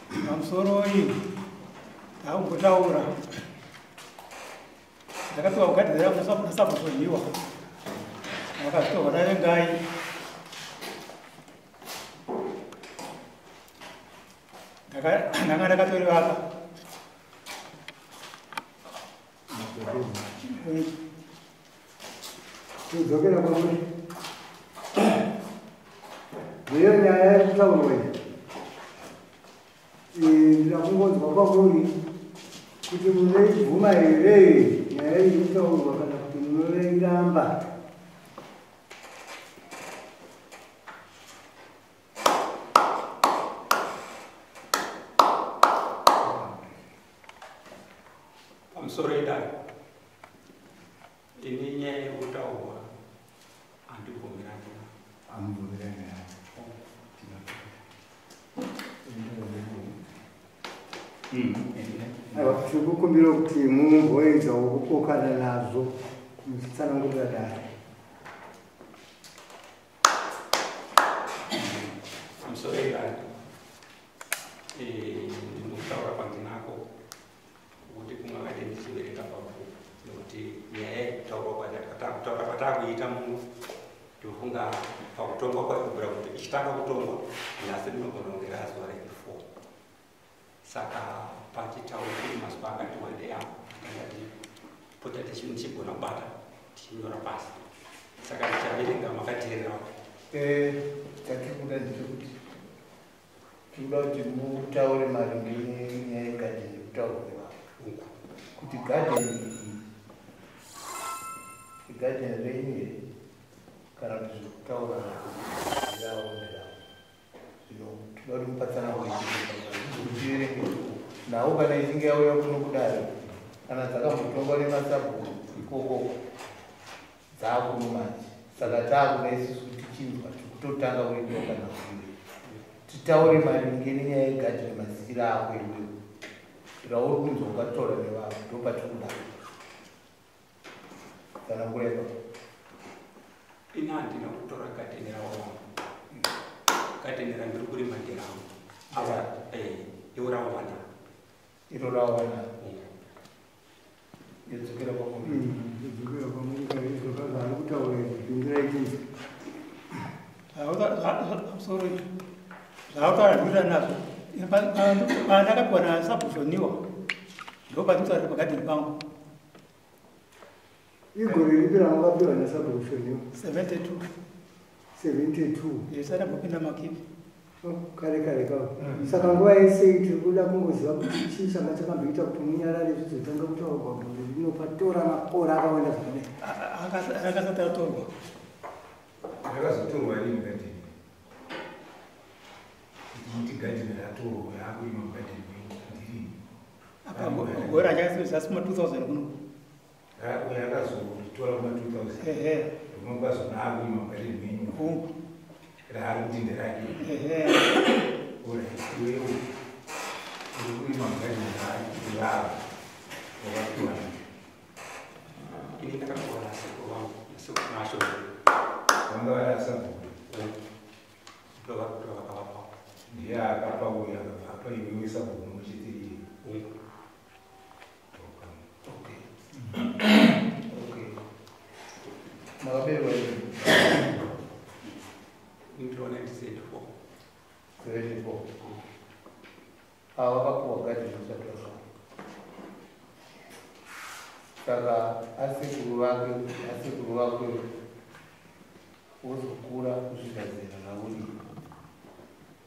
Pamusoroi, takumbotaura. Ndakapiwa kugadheni rangu naSabhushonhiwa. Vakazitorwa naVengai. Ndanga ndakatorivaka. Tidzokera kwamuri. Ndiyo nyaya iri kutaurwa iyi. Ndida kungonzwa kwamuri kuti munoibvuma here nyaya iri kutaurwa kana kuti munoiramba. Pamusoro idai, ini nyaya yekutaurwa handibvumirani. Hamubvumirani. Aiwa, tiri kukumbira kuti mumboedzawo kukokana nazvo muchitsanangurira dare. Pamusoro idai, ndinotaura kwandinako kuti kumwakati ndichiverenga pabhuku, nekuti nyaya yekutaurwa kutaura kwatakuita muno, ndinofunga pakutongwa kwaikubvira kuti ichitanga kutongwa nhasi rinogona kunge razuva rechi4. Saka pachitaura kuri mazuva akati wandei apo takati pota tichigona kubata tichinyora pasi, saka tichaverenga makateererawo. Chatiri kuda ndechekuti tinoda kuti mutaure maringe nenyaya yegadheni yekutaurwa nevanhu, kuti gadheni iyi igadheni renyu here kana kuti zviri kutaura nderavo nderavo. Zvino tinoda kuti mupatsanangure kuti tiverenge nhau kana ichinge yauya kuno kudare, kana dzakambotongwa nemasabhuku ikokoko, dzaakuno manje. Saka taakuda isusu kuti tichinzwa tikutotanga kuitonga nhau iyoyo, titaure maringe nenyaya yegadheni, maziviro ako iwewe rauri kunzwa ukataura nevanhu, ndopatiri kuda tsanangura ipapo. Ini handina kutora gadheni ravo. Gadheni randiri kurima nderangu. Ava iwo ravo vana. Iro ravo vana yodzokera kwamuri. Yodzokera kwamuri kana izvoka zvaari kutaura izvi, pindurai tinzwe. Pamusoro, zvaakutaura ndikuita nazvo. Pandakapiwa naSabhushoniwa ndo patinotaura pagadheni pangu. Igore ripi ramakapiwa naSabhushoniwa? 72. 72? Yes, andambopinda makipi. Oh, kare kare kavo. Saka nguva yese tiri kuda kungoziva kuti chii changa chakamboita kuti munyarare, zvizotanga kutaurwa gore rinopatora makore akawanda zvakadai. Akasati atorwa. Rakazotorwa rini gadheni? Kuti muti gadheni ratorwa, yaakuima mugadheni menyu, ndirini? Apa gore achakasema 2000 kuno. Uyo akazoritora kuma 2000? Ehe. Ndomakazona akuima mugadheni menyu? Hongu. Raari kuti nderake? Ehe. Alright, iwewe uri kurima mugadheni raari kuti ravo, wakapiwa nani? Ini ndakapiwa nasekuru vangu, nasekuru Mashoni. Vanga vari asabhuku? Ndovakavapa. Ndiye akapa uyo akabva apa iwewe sabhuku muchete iye? Hongu. Okay, makaberekwa rini? Ndiro 1974. 74. Ava vakapuwa gadheni usati wazvarwa. Saka asekuru vake, asekuru vake wozokura kusvika zera rauri,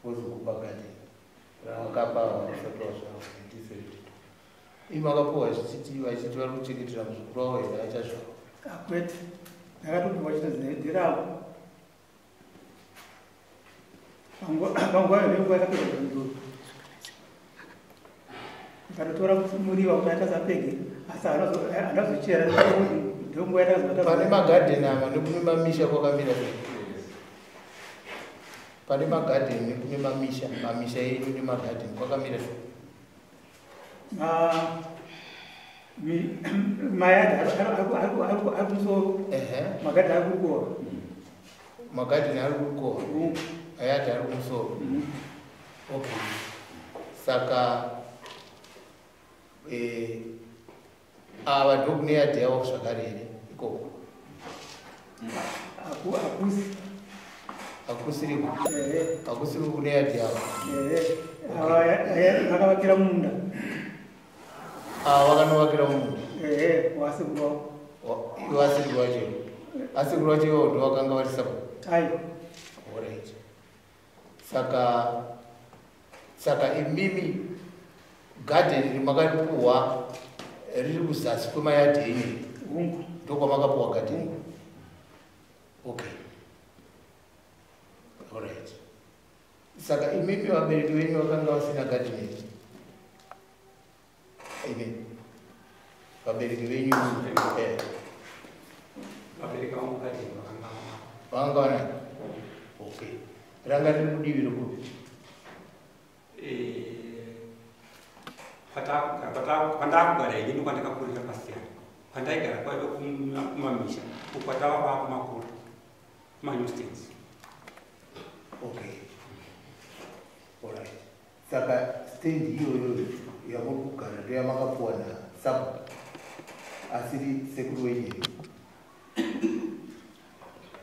wozokupa gadheni ravakapa usati wazvarwa 1972. Imi makapuwa zvichiti vachiti vari kuchengetera muzukuru wavo here achazvarwa? Kwete, ndakatopiwa chito nderavo. Panguva iyo nenguva yakapedza zvinzuro akatotora muriwa kuti atasapege, asi handazochera, ndonguva yatakazoata. Pane magadheni ama nekune mamisha kwakamira sei? Pane magadheni nekune mamisha, mamisha enyu nemagadheni kwakamira sei? Mayadhi ari kumusoro, magadheni ari kukowa. Magadheni ari kukowa, ayadhi ari kumusoro. Okay, saka Saka ava ndokune yadhi yavo zvakare here ikoko? Hakusi. Hakusiriko? Hakusiri kune yadhi yavo? Ehe, vakavakira munda. Vakanovakira munda. Ehe, wasekuru wavo. Ivo asekuru vacho. Asekuru vacho ivo ndovakanga vari sabhuku? Aiwa. Alright. Saka imimi gadheni rimakaripuhwa riri kuzasi kwemayadhi enyu? Hungu. Ndokwamakapuhwa gadheni? Okay. Alright. Saka imimi vabereki venyu vakanga vasina gadheni here? Imi vabereki venyu Vabereki vangu gadheni vakanga vanga vanayo? Okay. Ranga riri kudivi rokupi? Pandakugara ini ndokwandakakurira pasiyana. Pandaigara kwaive kumamisha, ukwatava kwakumakura kumanew stands. Okay. Alright. Saka stand iyoyo yamuri kugara ndoyamakapuwa nasabhuku asiri sekuru wenyu here?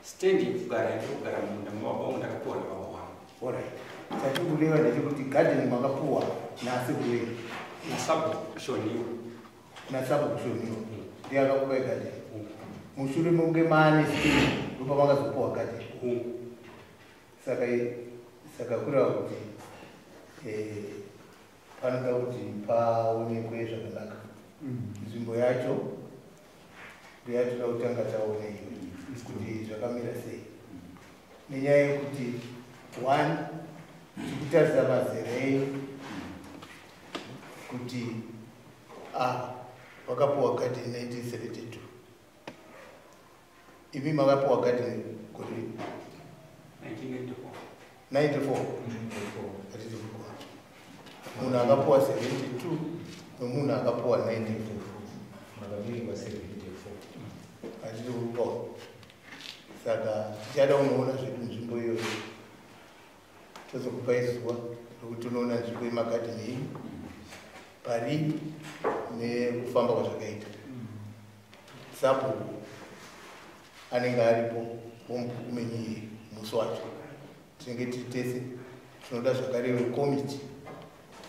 Stand yekugara yandiri munda mubaba wangu ndakapiwa nababa wangu. Alright. Chatiri kureva ndechekuti gadheni makapuwa nasekuru wenyu. Nasabhuku Shoniwa. Nasabhuku Shoniwa. Ndiye akakupai gadheni. Mushure mekunge maane stand ndopamakazopuwa gadheni. Saka kureva kuti panoda kuti paonekwe zvakanaka. Nzvimbo yacho ndoyatoda kutanga taona iyo kuti zvakamira sei. Nenyaya yekuti one tikutarisa mazera enyu kuti vakapuwa gadheni 1972. Imi makapuwa gadheni gore 1994. 94. Hatidi kugwa. Munhu akapuwa 72 nomunhu akapuwa 94. Makaberekwa 74. Hatidi kupawa. Saka tichada kunoona zvedu nzvimbo iyoyo. Tozokupai zuva rokuti unoona nzvimbo yemagadheni enyu pari nekufamba kwazvakaita. Sabhuku anenge aripo womubhuku menyu iye musi wacho. Tinenge tiri tese tinoda zvakare vekomiti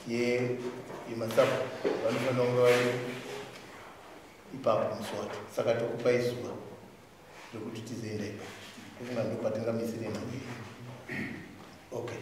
yemasabhuku vanofanira kunge vari ipapo musi wacho. Saka tokupai zuva rekuti tizoenda ipapo. Tofunga ndopatingamisire nhau iyi. Okay.